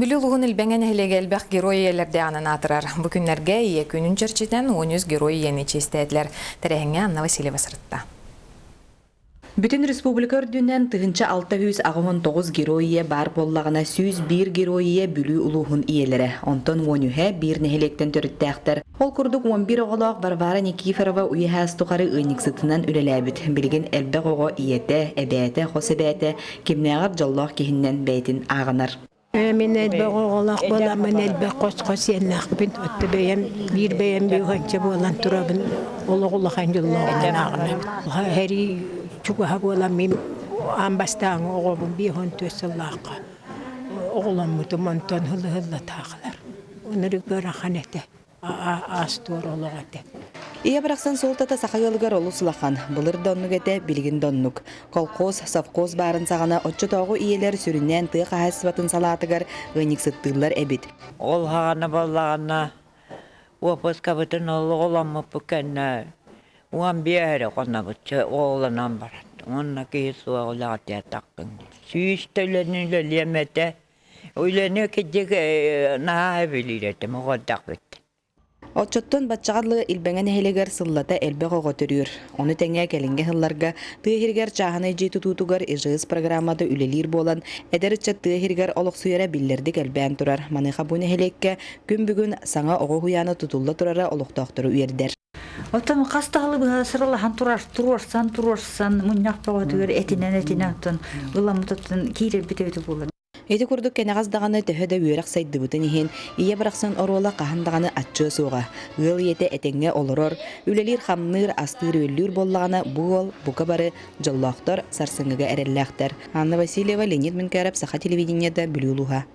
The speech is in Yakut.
Бүлүү улууһун Илбэҥэ нэһилиэгэ элбэх герой ийэлэрдээҕинэн аатырар. Бу күннэргэ Ийэ күнүн чэрчитинэн 13 герой ийэни чиэстээтилэр. Тэрээһиҥҥэ Анна Васильева сырытта. Бүтүн республика үрдүнэн 1689 герой ийэ баар буоллаҕына, 101 герой ийэ Бүлүү улууһун ийэлэрэ, онтон уон үһэ биир нэһилиэктэн төрүттээхтэр. Ол курдук 11 оҕолоох Варвара Никифорова үйэ-саас тухары ыанньыксытынан үлэлээбит. Билигин элбэх оҕо ийэтэ, эбээтэ, хос эбээтэ кимнээҕэр дьоллоох киһиннэн бэйэтин ааҕынар. Мин элбэх оҕолоох буоламмын элбэх хос-хос сиэннээхпин. Отто бэйэм биир бэйэм бүүһүнчэ буолан турабын. Олох улахан дьоллооҕунан ааҕынабын. Сэрии чугаһа буолан мин аан бастааҥы оҕобун 54 сыллаахха оҕоломмутум онтон ылы-ыллатаахылар. Онору ыарахан этэ. аас-туор олох этэ. Ийэ барахсан суолтата саха ыалыгар олус улахан. Былыр да оннук этэ, билигин да оннук. Колхоз, совхоз баарын саҕана оччотооҕу ийэлэр сүрүннээн тыа хаһаайыстыбатын салаатыгар ыанньыксыттыыллар эбит. Ол хаҕана буоллаҕына уоппускабытын оҕоломмуппут кэннэ 15 эрэ хонобут оҕолонон баран. Уонна киһи суох үлэҕэ таххын. Сүүс төлөнү үлэлиэм этэ. Үлэни кырдьык наһаа сөбүлүүр этим оҕо эрдэхпиттэн. Оччоттон баччаҕа дылы Илбэҥэ нэһилиэгэр сыллата элбэх оҕо төрүүр. Ону тэҥэ кэлиҥҥи сылларга тыа иһигэр чааһынай дьиэ тутуутугар ИЖС программата үлэлиир буолан, эдэр ыччат тыа иһигэр олохсуйара биллэрдик элбээн турар. Маныаха бу нэһилиэккэ күн бүгүн саҥа оҕо уһуйаана тутулла турара олохтоохтору үөрдэр. Оттон хас да сылы быһа сыралаһан турар, туруорсан, туруорсан, мунньах бөҕөтүгэр этинэн-этинэн оттон ыламмыт оттон киирэрбит эбитэ буолар. Ити курдук кэнэҕэс даҕаны төһө да үөрэх сайдыбытын иһин, ийэ барахсан оруола хаһан даҕаны аччыа суоҕа. Ыал ийэтэ этэҥҥэ олорор, үлэлиир-хамныыр, астыыр-үөллүүр буоллаҕына, бу ыал бука бары дьоллоохтор, сарсыҥҥыга эрэллээхтэр. Анна Васильева, Леонид Менкяров, Саха телевидениета, Бүлүү улууһа.